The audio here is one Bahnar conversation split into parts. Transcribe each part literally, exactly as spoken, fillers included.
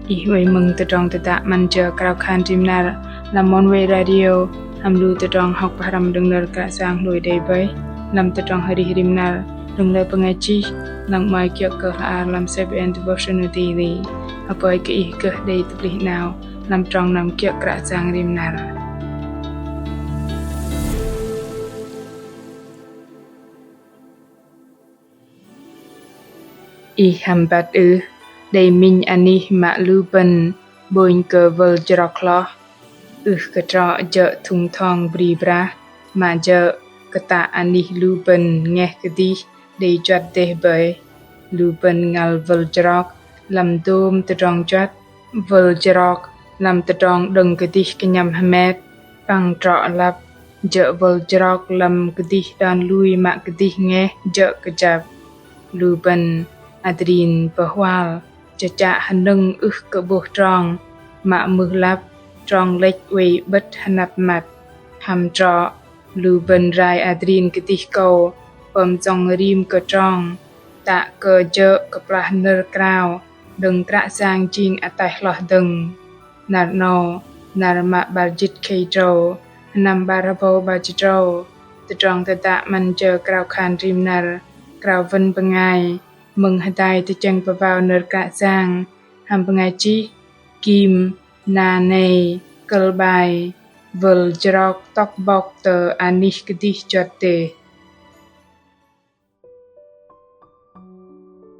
Ih oei mơ̆ng tơdrong tơdă 'Măn Jơ Krao Khan Rim Năr lăm Oneway Radio, hăm lu tơdrong hŏk pơhrăm đơ̆ng nơ̆r Kră Yang hlôi đei bơih lăm tơdrong arih rim năr đơ̆ng lơ bơngai chih, lăng 'mơ̆i kiơ̆ kơ hla ar lăm CBN Devotional Daily. Hơpơi kơ ih gơh đei tơplih 'nao lăm trong năm kiơ̆ Kră Yang rim năr. Ih hăm băt ưh, đei minh anih mă lu bơ̆n 'bônh kơ wơl jrok hloh. Ưh kơ trŏ jơ̆ thŭng thong bri brah, mă jơ̆ kơtă anih lu bơ̆n ngeh kơdih đei juăt dêh bơih. Lu bơ̆n ngăl wơl jrok lăm dôm tơdrong juăt. Wơl jrok lăm tơdrong đơ̆ng kơdih kơnhăm hơmet, păng trŏ lăp jơ̆ wơl jrok lăm kơdih đon lui mă kơdih ngeh jơ̆ kơjăp. Lu bơ̆n adrin pơhual, chơchă hơnơ̆ng ưh kơ 'bôh trong, mă mưh lăp trong lĕch oei 'bơ̆t hơnăp măt. Hăm trŏ lu bơ̆n rai adrin kơdih kâu pơm jŏng rim kơ trong, tă kơ jơ̆ kơplah nơ̆r krao đơ̆ng Kră Yang jing ataih hloh dơ̆ng. Năr 'nâu, năr mă 'bar jĭt khei tơdrâu, sơnăm 'bar hơbâu 'bar jĭt tơdrâu, tơdrong tơdă 'Măn Jơ Krao Khan Rim Năr krao wơ̆n bơngai mơ̆ng hơdai tơchĕng pơwao nơ̆r Kră Yang hăm bơngai chih Kim Na Nei, kơ̆l 'bai: Wơl jrok tŏk bŏk tơ anih kơdih juăt dêh.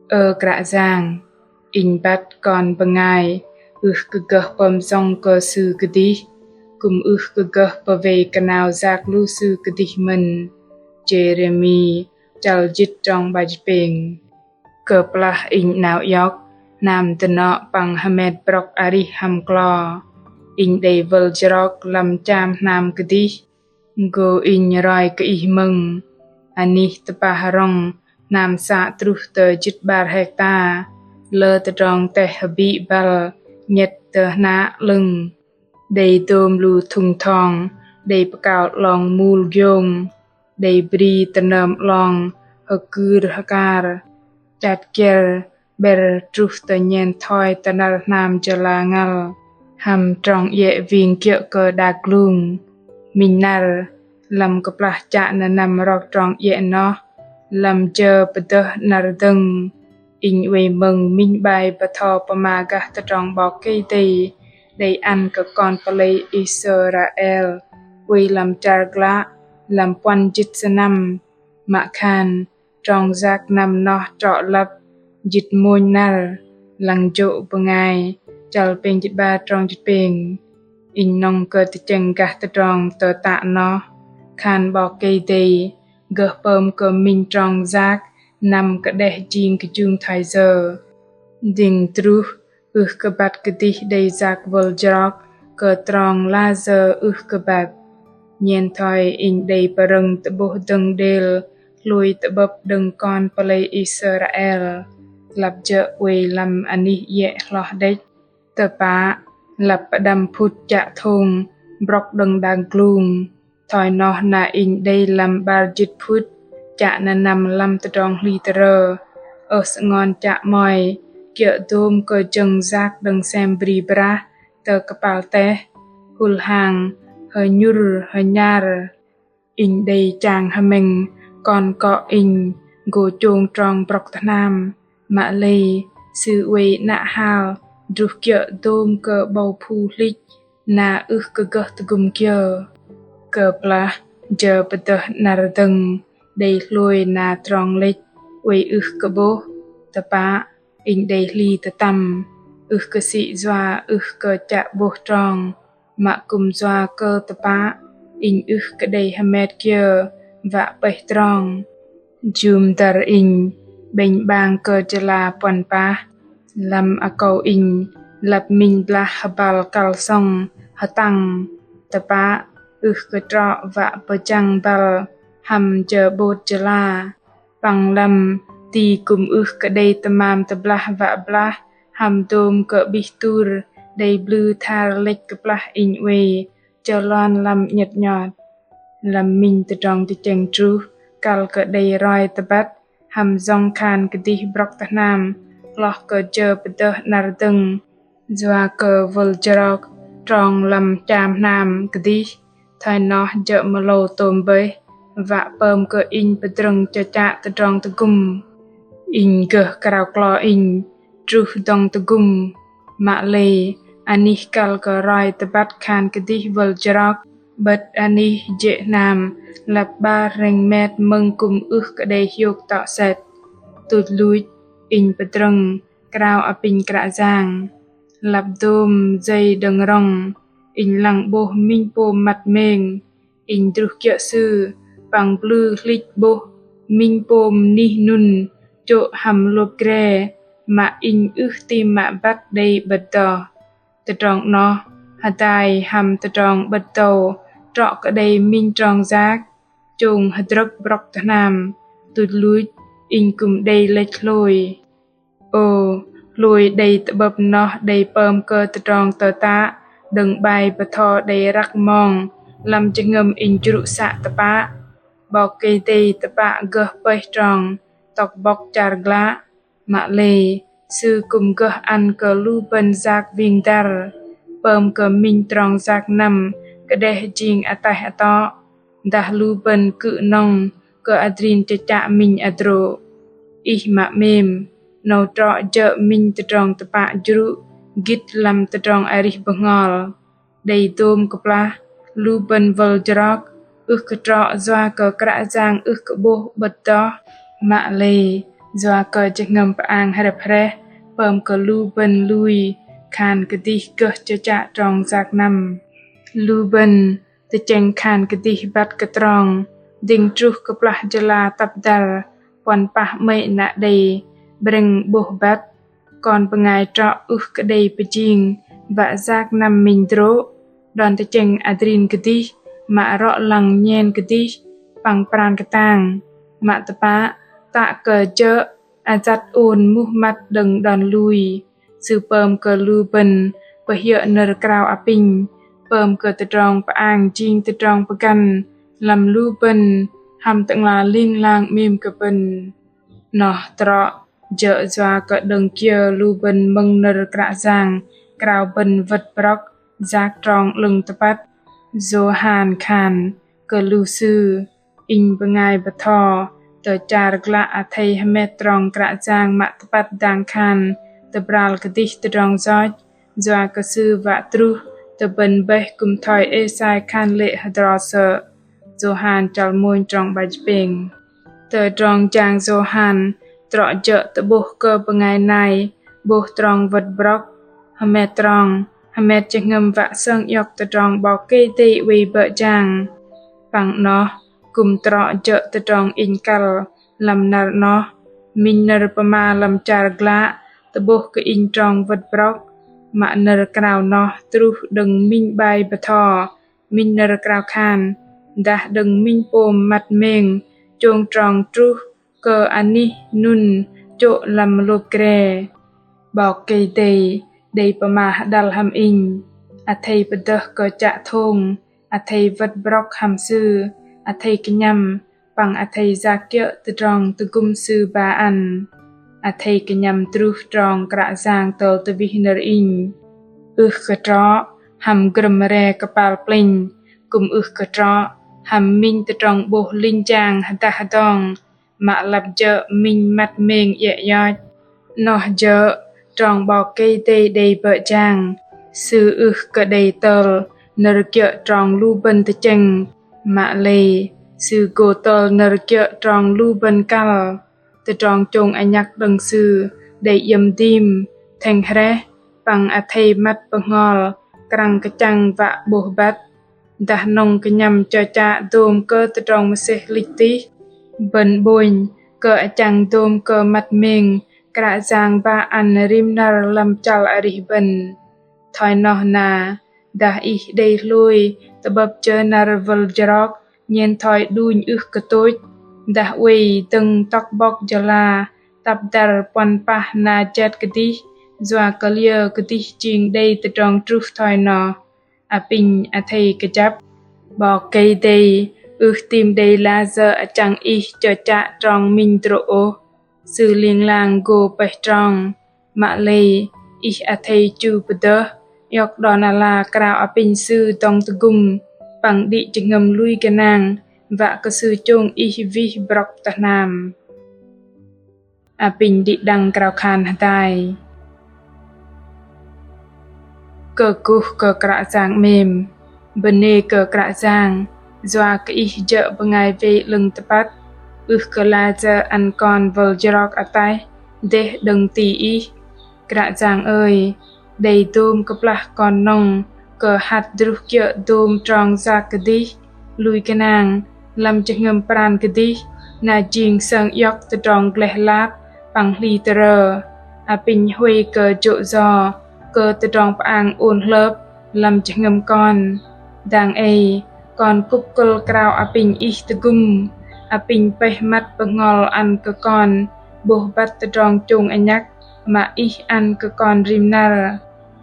Ơ Kră Yang, Inh băt kon bơngai ưh kơ gơh pơm jŏng kơ sư kơdih, kư̆m ưh kơ gơh pơwei kơnao yak lu sư kơdih mơ̆n. Jêrêmi chăl jĭt trong 'bar jĭt pêng. Kơplah inh 'nao iŏk hnam dơnŏ păng hơmet brŏk arih hăm klo, inh đei wơl jrok lăm cham hnam kơdih. Gô inh roi kơ ih mơ̆ng. Anih tơpah rŏng hnam să truh tơ jĭt 'bar hekta, lơ tơdrong teh hơbĭ băl 'nhĕt tơ hnă 'lơ̆ng. Đei dôm lu thŭng thong đei pơkao 'long mul giông, đei bri tơnơm 'long hơkưr hơkar, chăt kiăr 'ber truh tơ nhen thoi tơ năr hnam jơla ngăl, hăm trong iĕ wing kiơ̆ kơ đak glung. Minh năr, lăm kơplah chă nơnăm rok trong iĕ noh, lăm jơ pơdơh năr dơ̆ng, inh oei mơ̆ng minh 'bai bơtho pơma gah tơdrong 'Bok Kei-Dei đei ăn kơ kon pơlei Israel oei lăm char glă lăm puăn jĭt sơnăm, mă khan trong yak năm noh trŏ lăp jĭt mônh năr, lăng jô̆ bơngai chăl pêng jĭt 'bar trong jĭt pêng. Inh nŏng kơ tơchĕng gah tơdrong tơtă noh, khan 'Bok Kei-Dei gơh pơm kơ minh trong yak năm kơđeh jing kơjung thoi yơ. Dĭng truh ưh kơ băt kơdih đei yak wơl jrok kơ trong la yơ ưh kơ băt. Nhen thoi inh đei pơrơ̆ng tơ'bôh dơ̆ng đêl hlôi tơ'bơ̆p đơ̆ng kon pơlei Israel, lăp jơ̆ oei lăm anih iĕ hloh đĕch. Tơpă, lăp pơđăm phŭt chă thông brŏk đơ̆ng đak glung. Thoi noh na inh đei lăm 'bar jĭt phŭt chă nơnăm lăm tơdrong hli tơrơ. Ơh sơngon chă 'mơ̆i kiơ̆ dôm kơ jơ̆ng yak đơ̆ng sem bri brah tơ kơpal teh, hŭl hang, hơnhŭr, hơnhar. Inh đei chang hơmĕng kon kŏ inh gô chông trong brŏk tơ hnam, mă lei sư oei 'nă hal druh kiơ̆ dôm kơ 'bâu phu hlĭch na ưh kơ gơh tơgŭm kiơ. Kơplah jơ pơdơh năr dơ̆ng đei hlôi na trong lĕch oei ưh kơ 'bôh, tơpă inh đei hli tơtăm, ưh kơ sĭ yua ưh kơ chă 'bôh trong, mă kư̆m yua kơ tơpă inh ưh kơ đei hơmet kiơ wă pơih trong. Jŭm dăr inh 'bĕnh 'bang kơ jơla puăn pah, lăm akâu inh lăp minh blah hơbăl kăl sŏng hơtăng, tơpă ưh kơ trŏ wă pơjăng băl hăm jơ 'bôt jơla. Păng lăm ti kư̆m ưh kơ đei tơmam tơblah wă blah hăm dôm kơ 'bih tur đei blư thar lĕch kơplah inh oei chơ lon lăm 'nhĕt 'nhot. Lăm minh tơdrong tơchĕng truh kăl kơ đei roi tơbăt hăm yŏng khan kơdih brŏk tơ hnam hloh kơ jơ pơdơh năr dơ̆ng. Yua kơ wơl jrok trong lăm cham hnam kơdih, thoi noh jơ̆ mơlâu tôm bơih, wă pơm kơ inh pơdrơ̆ng chơchă tơdrong tơgŭm. Inh gơh krao klo inh truh dŏng tơgŭm. Mă lei, anih kăl kơ roi tơbăt khan kơdih wơl jrok, 'bơ̆t anih jê̆ hnam lăp 'bar hrĕng met mơ̆ng kư̆m ưh kơ đei hiôk tŏ sĕt. Tuch luch, inh pơdrơ̆ng krao apinh Kră Yang. Lăp dôm jei đơ̆ng rŏng, inh lăng 'bôh minh pôm măt meng. Inh druh kiơ̆ Sư, păng blư hlĭch 'bôh minh pôm nih nun chô̆ hăm lôp gre, mă inh ưh tim mă băt đei 'bơ̆t doh. Tơdrong 'noh hơdai hăm tơdrong 'bơ̆t dâu trŏ kơ đei minh trong yak, chông hơdrơ̆k brŏk tơ hnam. Tuch luch, inh kư̆m đei lĕch hlôi. Ô, hlôi đei tơ'bơ̆p noh đei pơm kơ tơdrong tơtă đơ̆ng 'bai bơtho đei răk mong lăm jơhngơ̆m inh jrŭ să tơpă. 'Bok Kei-Dei tơpă gơh pơih trong tŏk bŏk char glă. Mă lei, Sư kư̆m gơh ăn kơ lu bơ̆n yak wing dăr, pơm kơ minh trong yak năm kơđeh jing ataih atŏ. Dah lu bơ̆n kư̆m nŏng kơ adrin chơchă minh hơdrô̆. Ih mă 'mêm, 'nâu trŏ jơ̆ minh tơdrong tơpă jrŭ gĭt lăm tơdrong arih bơhngol. Đei dôm kơplah, lu bơ̆n wơl jrok, ưh kơ trŏ yua kơ Kră Yang ưh kơ 'bôh 'bơ̆t doh. Mă lei, yua kơ jơhngơ̆m pơang hrĕp hrĕh, pơm kơ lu bơ̆n lui khan kơdih gơh chơchă trong yak năm. Lu bơ̆n tơchĕng khan kơdih băt kơ trong, dĭng truh kơplah jơla tăp dăr, puăn pah 'mơ̆i na đei 'brĕng 'bôh băt. Kon bơngai trŏ ưh kơ đei pơjing wă yak năm minh hơdrô̆, đon tơchĕng adrin kơdih, mă rŏ lăng nhen kơdih, păng pran kơtang, mă tơpă, tă kơ jơ̆ ajăt ôn muh măt đơ̆ng đon lui. Sư pơm kơ lu bơ̆n pơhiơ̆ nơ̆r krao apinh, pơm kơ tơdrong pơang jing tơdrong pơgăn lăm lu bơ̆n hăm Tơ'ngla ling lang 'mêm kơ bơ̆n. Noh trŏ jơ̆ yua kơ đơ̆ng kiơ lu bơ̆n mơ̆ng nơ̆r Kră Yang krao bơ̆n wơ̆t brŏk yak trong 'lơ̆ng tơpăt. Yôhan khan kơ lu sư: Inh bơngai bơtho tơ char glă athei hơmet trong Kră Yang mă tơpăt dang khan tơbral kơdih tơdrong yoch, yua kơ Sư wă truh tơ bơ̆n bơih kư̆m thoi Êsai khan lê̆ hơdro sơ̆. Yôhan chăl mônh trong 'bar jĭt pêng. Tơdrong jang Yôhan trŏ jơ̆ tơ'bôh kơ bơngai nai 'bôh trong wơ̆t brŏk, hơmet trong, hơmet jơhngơ̆m wă sơng iŏk tơdrong 'Bok Kei-Dei oei bơ̆ jang. Păng 'noh kư̆m trŏ jơ̆ tơdrong inh kăl lăm năr 'noh, minh nơ̆r pơma lăm char glă tơ'bôh kơ inh trong wơ̆t brŏk, mă nơ̆r krao noh truh đơ̆ng minh 'bai bơtho, minh nơ̆r krao khan, dah đơ̆ng minh pôm măt meng chông trong truh kơ anih nun chô̆ lăm lôp gre. 'Bok Kei-Dei đei pơma hơđăl hăm inh: Athei pơdơh kơ chă thông, athei wơ̆t brŏk hăm Sư, athei kơnhăm, păng athei yak kiơ̆ tơdrong tơgŭm Sư ba ăn. Athei kơnhăm truh trong Kră Yang tơl tơwih nơ̆r inh. Ưh kơ trŏ hăm grơ̆m re kơpal plĕnh, kư̆m ưh kơ trŏ hăm minh tơdrong 'bôh linh jang hơdah hơdong, mă lăp jơ̆ minh măt meng iĕ ioch. 'Noh jơ̆ trong 'Bok Kei-Dei đei bơ̆ jang. Sư ưh kơ đei tơl nơ̆r kiơ̆ trong lu bơ̆n tơchĕng, mă lei Sư gô tơl nơ̆r kiơ̆ trong lu bơ̆n kăl. Tơdrong chông anhăk đơ̆ng Sư đei iĕm dim, thĕng hrĕh, păng athei măt bơhngol krăng kơchăng wă 'bôh băt. Dah nŏng kơnhăm chơchă dôm kơ tơdrong mơsêh lĕch tih, bơ̆n 'bônh kơ achăng dôm kơ măt meng Kră Yang ba ăn rim năr lăm chăl arih bơ̆n. Thoi noh na, dah ih đei hlôi tơ'bơ̆p jơ năr wơl jrok nhen thoi đunh ưh kơ tôch, dah oei dơ̆ng tŏk bŏk jơla tăp dăr puăn pah na jet kơdih, yua kơ liơ kơdih jing đei tơdrong truh thoi noh. Apinh athei kơjăp, 'Bok Kei-Dei ưh tim đei layơ achăng ih chơchă trong minh hơdrô̆ ôh. Sư ling lang gô pơih trong, mă lei Ih athei chu pơdơh iŏk đon ala krao apinh Sư dŏng tơgŭm păng đĭ jơhngơ̆m lui gơnang wă kơ Sư chông ih wih brŏk tơ hnam. Apinh đĭ đăng krao khan hơdai. Kơkuh kơ Kră Yang 'mêm. Bơnê kơ Kră Yang, yua kơ Ih jơ̆ bơngai wei 'lơ̆ng tơpăt, ưh kơ lajơ ăn kon wơl jrok ataih dêh đơ̆ng ti Ih. Kră Yang ơi, đei dôm kơplah kon nŏng kơ hăt druh kiơ̆ dôm trong yak kơdih, lui gơnang, lăm jơhngơ̆m pran kơdih, na jing sơng iŏk tơdrong gleh lap păng hli tơrơ. Apinh huay kơ jô̆ yo kơ tơdrong pơang ôn hlơp lăm jơhngơ̆m kon. Dang ei, kon kŭp kơ̆l krao apinh Ih tơgŭm, apinh pơih măt bơhngol ăn kơ kon 'bôh băt tơdrong chông anhăk mă Ih ăn kơ kon rim năr.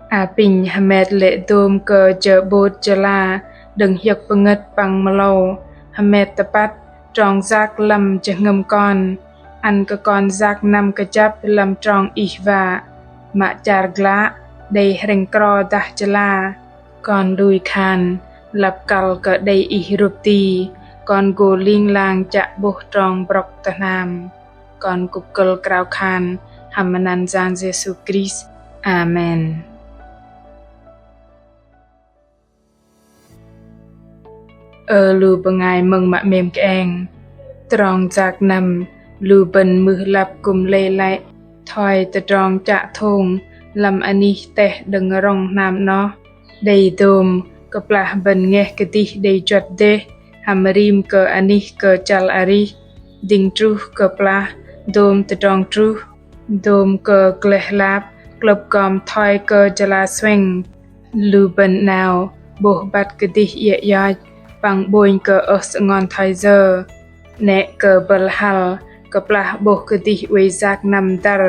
Apinh hơmet lê̆ dôm kơ jơ 'bôt jơla đơ̆ng hiơ̆k pơngơ̆t păng mơlâu, hơmet tơpăt trong yak lăm jơhngơ̆m kon, ăn kơ kon yak năm kơjăp lăm trong Ih wă, mă char glă đei hrĕng kro dah jơla. Kon lui khan lăp kăl kơ đei Ih rŭp ti, kon gô ling lang chă 'bôh trong brŏk tơ hnam. Kon kŭp kơ̆l krao khan hăm măt anăn Yang Yêsu Krist. Amen. Ơ lu bơngai mơ̆ng mă 'mêm kơeng, trong yak năm lu bơ̆n mưh lăp kư̆m lei lăi thoi tơdrong chă thông lăm anih teh đơ̆ng rŏng hnam 'noh. Đei dôm kơplah bơ̆n ngeh kơdih đei juăt dêh hăm rim kơ anih kơ chăl arih, dĭng truh kơplah dôm tơdrong truh, dôm kơ gleh lap klơ̆p gom thoi kơ jơla sueng. Lu bơ̆n 'nao 'bôh băt kơdih iĕ ioch păng 'bônh kơ ơh sơngon thoi yơ. 'Nĕ kơ bơ̆l hăl kơplah 'bôh kơdih oei yak năm dăr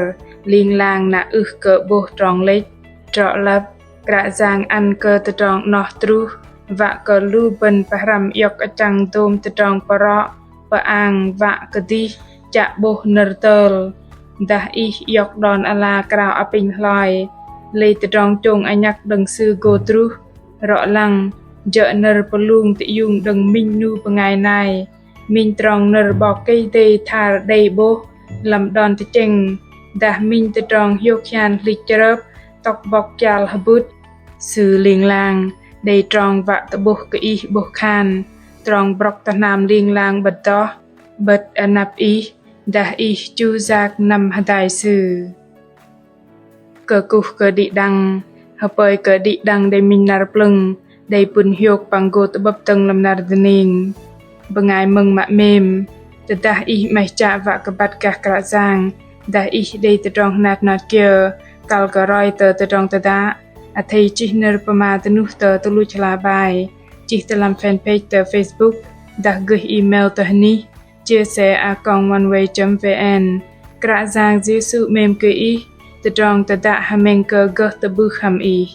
ling lang na ưh kơ 'bôh trong lĕch. Trŏ lăp, Kră Yang ăn kơ tơdrong 'noh truh wă kơ lu bơ̆n pơhrăm iŏk achăng dôm tơdrong pơrŏ pơang wă kơdih chă 'bôh nơ̆r tơl. Dah ih iŏk đon ala krao apinh hloi, lei tơdrong chông anhăk đơ̆ng Sư gô truh. Rŏ lăng, jơ̆ nơ̆r pơlung tơiung đơ̆ng minh 'nu bơngai nai, minh trong nơ̆r 'Bok Kei-Dei thar đei 'bôh lăm đon tơchĕng, dah minh tơdrong hiôk hian hlĭch chrơp tŏk bŏk kial hơbŭt. Sư ling lang đei trong wă tơ'bôh kơ ih 'bôh khan trong brŏk tơ hnam ling lang 'bơ̆t doh, 'bơ̆t anăp ih, dah ih chu yak năm hơdai Sư. Kơkuh kơ đĭ đăng, hơpơi kơ đĭ đăng đei minh năr plơ̆ng, đei pŭn hiôk păng gô tơ'bơ̆p dơ̆ng lăm năr dơning. Bơngai mơ̆ng mă 'mêm, tơdah ih 'maih chă wă kơ băt gah Kră Yang, dah ih đei tơdrong hnat hnat kiơ kăl kơ roi tơ tơdrong tơdă, athei chih nơ̆r pơma dơnuh tơ tơluch hla bơar, chih tơ lăm fanpage tơ Facebook, dah gơih email tơ hơnih chia sẻ a còng oneway chấm vn. Kră Yang Yêsu 'mêm kơ ih, tơdrong tơdă hơmĕng kơ gơh tơ'bưh hăm ih.